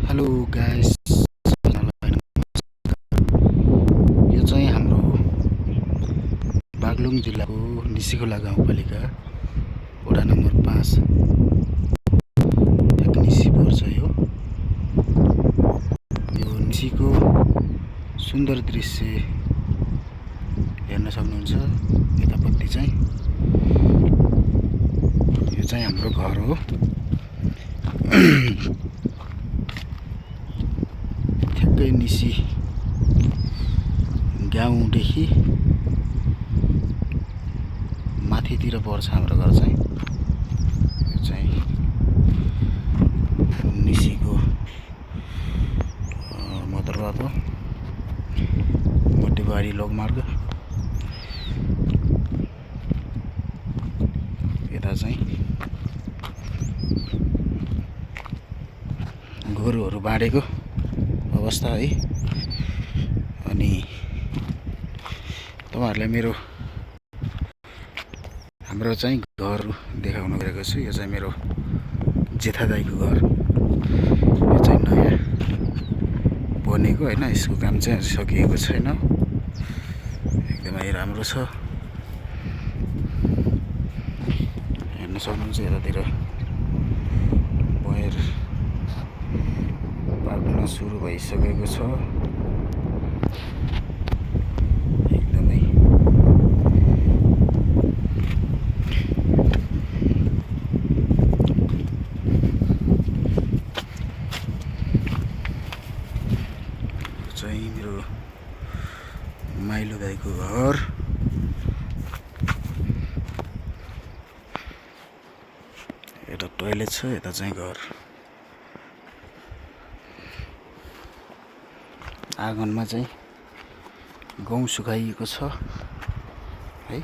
Hello guys, यो चाहिँ हाम्रो बागलुङ जिल्लाको निसिखोला गाउँपालिका वडा नम्बर 5 एक निसी पर्छ। यो निसीको सुन्दर दृश्य हेर्न सक्नुहुन्छ। यतापट्टि चाहिँ यो चाहिँ हाम्रो घर हो। ठ्याक्कै निसी गाउँदेखि माथितिर पर्छ हाम्रो घर चाहिँ। यो चाहिँ निसीको मोटरबाटो मोटेबारी लोकमार्ग। यता चाहिँ गोरुहरू बाँडेको अवस्था है। अनि तपाईहरुलाई हाम्रो चाहिँ घर देखाउन गएको छु। यो चाहिँ मेरो जेठा दाइको घर। यो चाहिँ नयाँ बनेको हैन, यसको काम चाहिँ सकिएको छैन। एकदमै राम्रो छ। हेर्न सक्नुहुन्छ यतातिर बयर पाक्न सुरु भइसकेको छ। एकदमै चाहिँ मेरो माइलो दाइको घर। एउटा टोयलेट छ, यता चाहिँ घर। आँगनमा चाहिँ गहुँ सुकाइएको छ है।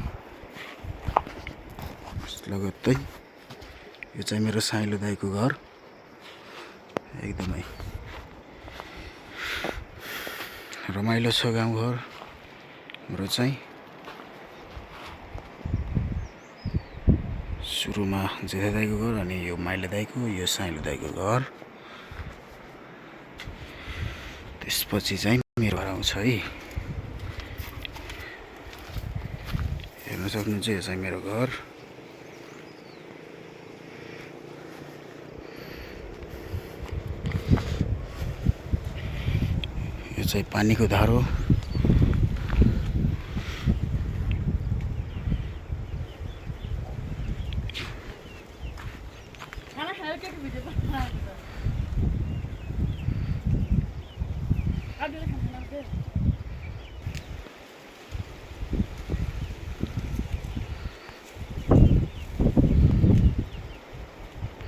लगत्तै यो चाहिँ मेरो साइलो दाइको घर। एकदमै रमाइलो छ गाउँघर हाम्रो चाहिँ। सुरुमा जेठा दाइको घर, अनि यो माइलो दाइको, यो साइलो दाइको घर। त्यसपछि चाहिँ मेरो घर आउँछ है। हेर्न सक्नुहुन्छ यो चाहिँ मेरो घर। यो चाहिँ पानीको धारो। I'll do the